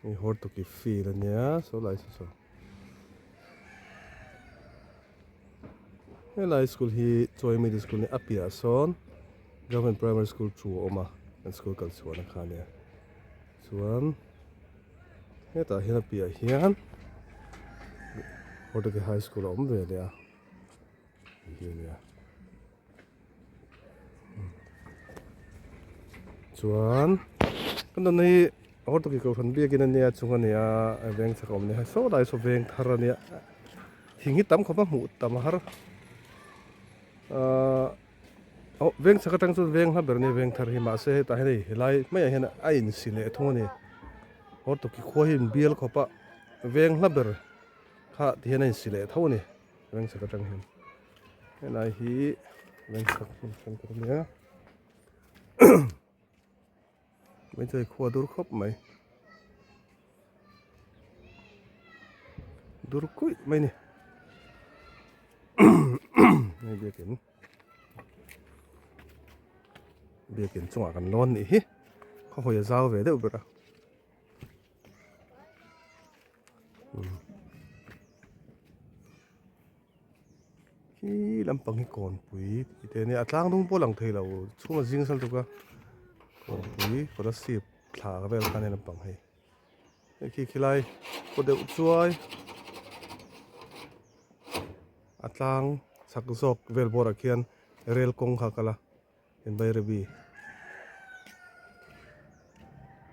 Hei Hortoki field ania saw lai saw saw helai school hi Chawi middle school nia a piahah sawn government primary school thu a awm a an school kal chhuahna kha ania chuan hetah hian a piahah hian Hortoki high school a awm ve leh a hei hi ania. Chuan kan dawrna hi Hortoki Kohhran biakin a nia chung a nia a veng chak a awm nia saw lai saw veng thar a nia thing hi tam khawp a hmuh tam a har ahh aw veng chak atang chuan veng hla ber a nia veng thar hi mahse hetah hian hei helai hmaiah hian a insi leh thung a ni Hortoki khua hi inbial khawp a veng hla ber kha ti hian a insi leh tho a ni veng chak atang hian. Helai hi vengchhak hmun thenkhat a nia hmeichhe khua dur khawp mai dur kuih mai a ni hei biakin biakin chungah kan lawn nih hi khawhawi a zau ve deuh ber a. Khi lampang hi kawnpui tih te ania a tlang dung pawh a lang thei lo chhung a zing sal tuk a kawnpui scholarship thla vel kha ania lampang hei hei khi khilai kaw deuh chuai a tlang chhak zawk vel bawrah khian rel kawng kha a kal a Bairabi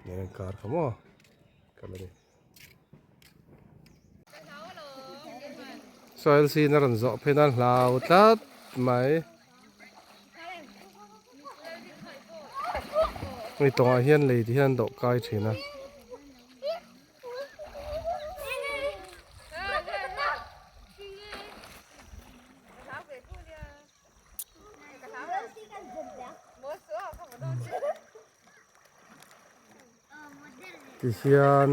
nen an kar kha maw kal a ni. Soil sin a rawn zawh phei nan hlau tlat mai. Hei tawngah hian lei ti hian an dawh kai thin a. Tihian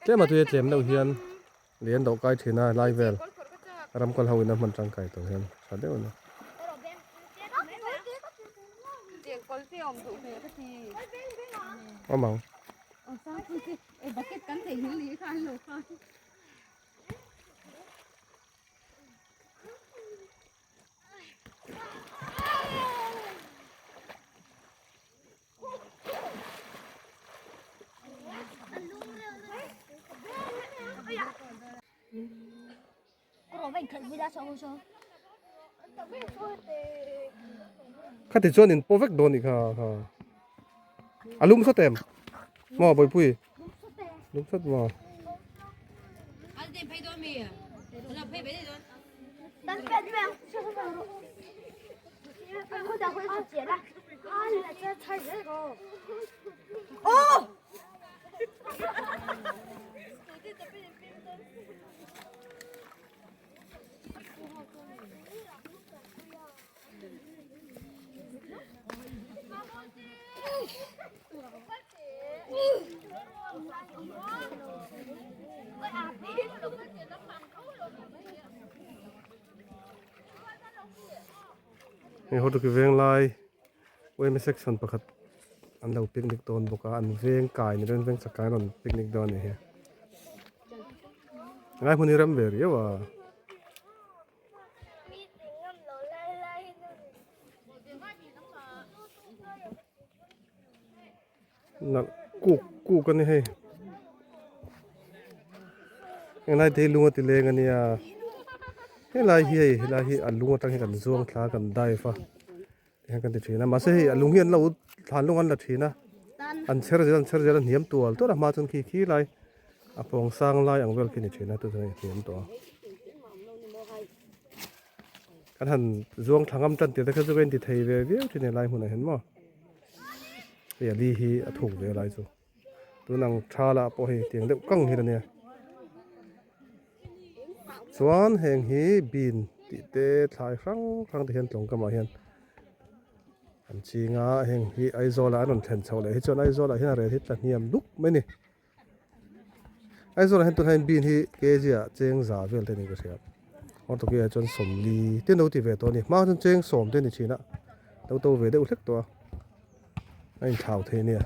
tlem a tui a tlem deuh hian lei an doh kai thin a helai vel ram kal ho in a hman tangkai tawh hian tha deuh a ni. Awm ang. Khati chuan in paw vek dawn nih kha kha a lum sawt em maw bawihpui lum sawt maw. Hei ho chu veng lai yma section pakhat an lo picnic dawn bawk a an veng kai ni veng chak kai an rawn picnic dawn a ni hi helai hmun hi rem ve riau a. Nalh kuk kuk a ni hei helai te hi lung a ti leng a nia helai hi hei helai hi a lung atang hian kan zuang thla a kan dive a tihian kan ti thin a mahse hei a lung hi an lo thlan lung an la thin a an chher zel an chher zel a hniam tual tual a hma chuan khi khi lai a pawng sang lai ang vel khi a ni thin a tuna hei a hniam tawh a. Kan han zuang thla ngam tan tir te kha chu ka inti thei ve viau thin helai hmunah hian maw hei a li hi a thuk ve lai chu tun ang tha lah pawh hei tiang deuh kang hian ania chuan heng hi bean tih te thlai hrang hrang te hian tlawng kamah hian an ching a heng hi Aizawl ah an rawn thlen chhoh leh hi chuan Aizawl ah hian a rel hi tla hniam duk mai a ni. Aizawl ah hian tunah hian bean hi kg ah cheng za vel te niin ka hria Hortoki ah chuan sawmli te an lo ti ve tawh a ni hma chuan cheng sawm te a ni thin a lo to ve deuh hlek tawh a a inthlau thei ania.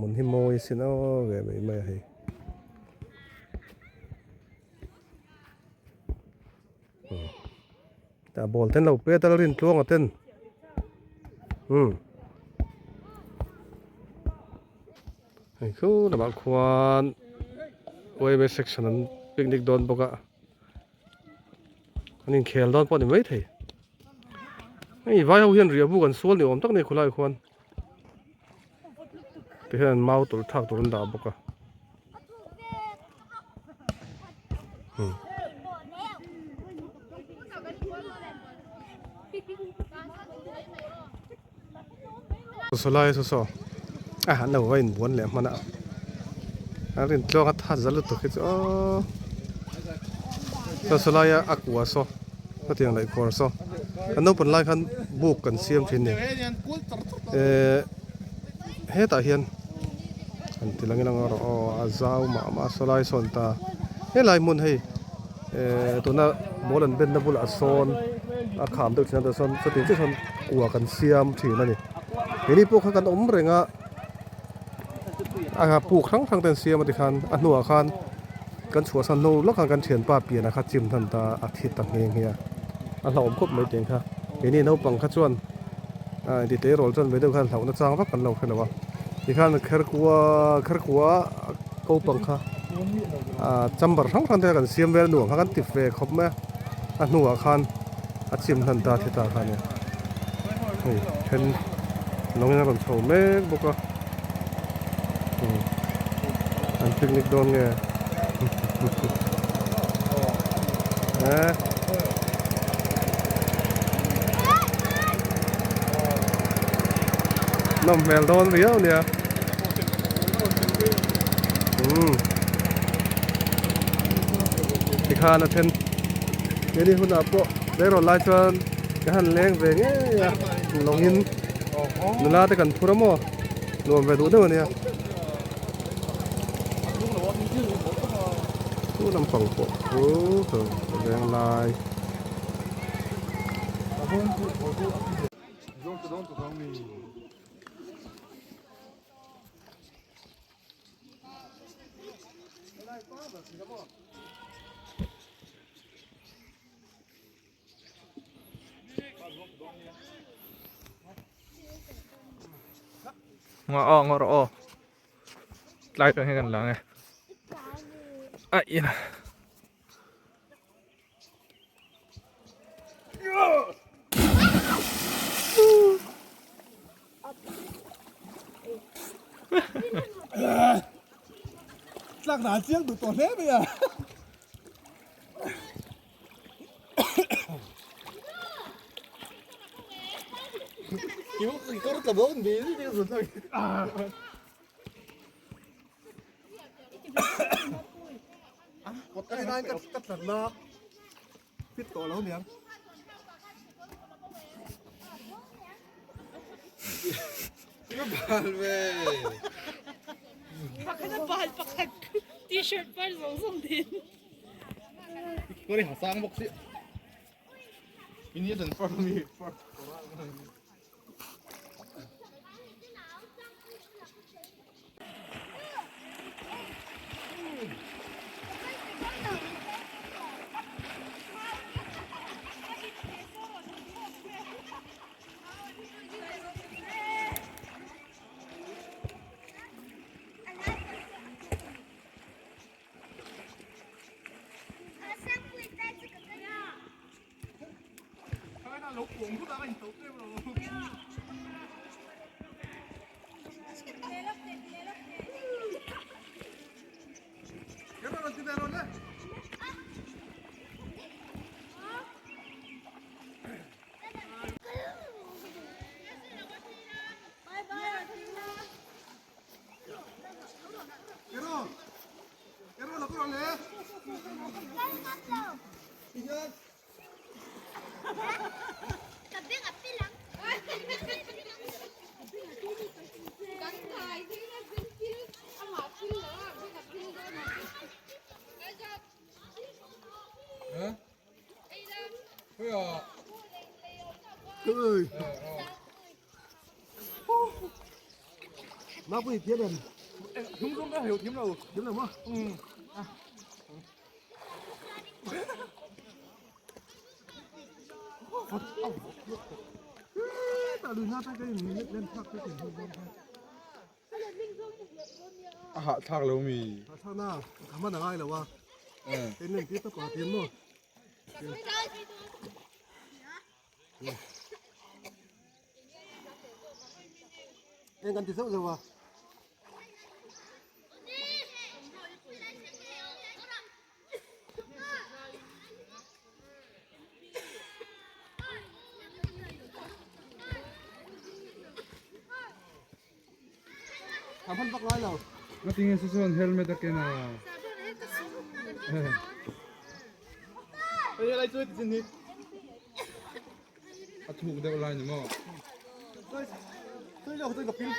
Hmun hi mawi sin aw ve mai mai a hei. Tah ball ten lo pet a la rin tluang a ten. Umm. Hei khu lamah khuan yma section an picnic dawn bawk a. An inkhel dawn pawh a ni maithei. Hei vai ho hian riahbuk an sual ni awm tak a ni khulaiah khuan. Ti hian mau tawlh thlak tur an dah bawk a. Saw lai saw saw a han lo va inbuan leh hman a a rin tluang a that zal lutuk hi chu aww saw saw laia a kua saw hetiang leh kawr saw kan naupang lai khan buk kan siam thin a ni ehh hetah hian an ti lang in ang erawh aw a zau mah mah a saw lai sawn ta helai hmun hei ehh tuna ball an benna bulah sawn a kham deuh thin a tah sawn chutiang chiah sawn kua kan siam thin a ni keini pawh kha kan awm reng a a puk hrang hrang te an siam a tikhan a hnuah khan kan chhuahsan hnu lawk khan kan thianpa pianah kha chim hnan ta a thi ta nghe nghe a a hlauhawm khawp mai teng kha keini naupang kha chuan a inti tleirawl chuan ve deuh khan hlauhna chang vak kan lo hre lo a tikhan kherkua kherkua kopang kha ah chamber hrang hrang te kha kan siam vel nuam kha kan ti ve khawp mai a a hnuah khan a chim hnan ta thi ta kha a nia hei then lawngin a rawn chho mek bawk a an picnic dawn nge eh nawm hmel dawn riau nia umm tikhan a then keini hunah pawh tleirawl lai chuan ka han leng ve ngei a lawngin nula te kan phur a maw. Nuam ve duh deuh a nia. Chu lampang pawh chu veng lai. Ngaw aw ngaw rawh aw tlai tawh hian kan lang e a in Tlak na chiang duh tawh hle mai a. Pakhat t-shirt par zawng zawng din. Hnung zawng ka heu thiam lo. Thiam lo maw? A hahthlak lo mi. Hahthlak na ka hman a ngai lo a. Kei nen tir tawp a tian maw. Eng kan ti zauh zauh a. Thang hman vak lai lo. Ngatinge saw sawn helmet a ken a. Hei lai chu ti chin hi. A thuk deuh lai ni maw. Tôi đâu tôi gặp phim.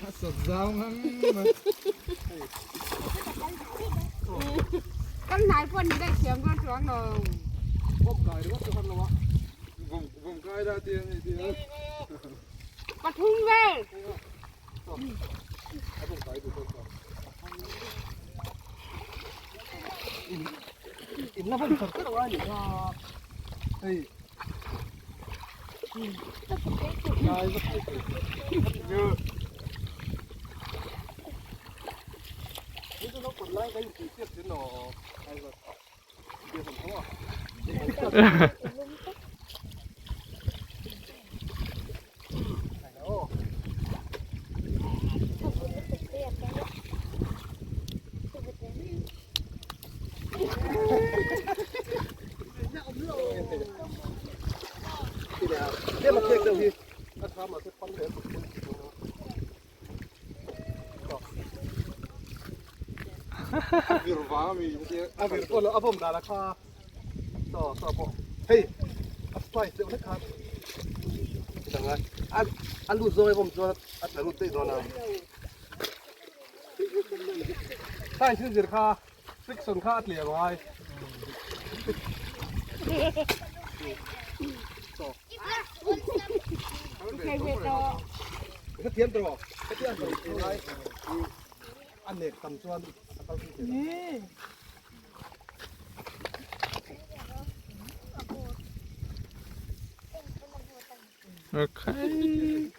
A sawt zau ngang mai. Kan hnai pawh ni daih thiam dawn chuang lo. Vawm vawm kai da ti a ni ti a. Pathum vel. In la van khat khat a ni kha. Hei. Lai va khai thei. Ni chu no kut lai ka in tih chiat thin lo. Ai va. Bia kan tho a. A lut zawng em awm chuan a tla lut daih dawn a. Science in zir kha friction kha a tliah ngai. Ka thiam tawh ka thiam tawh ngai a nek tam chuan a kal thei. Okay.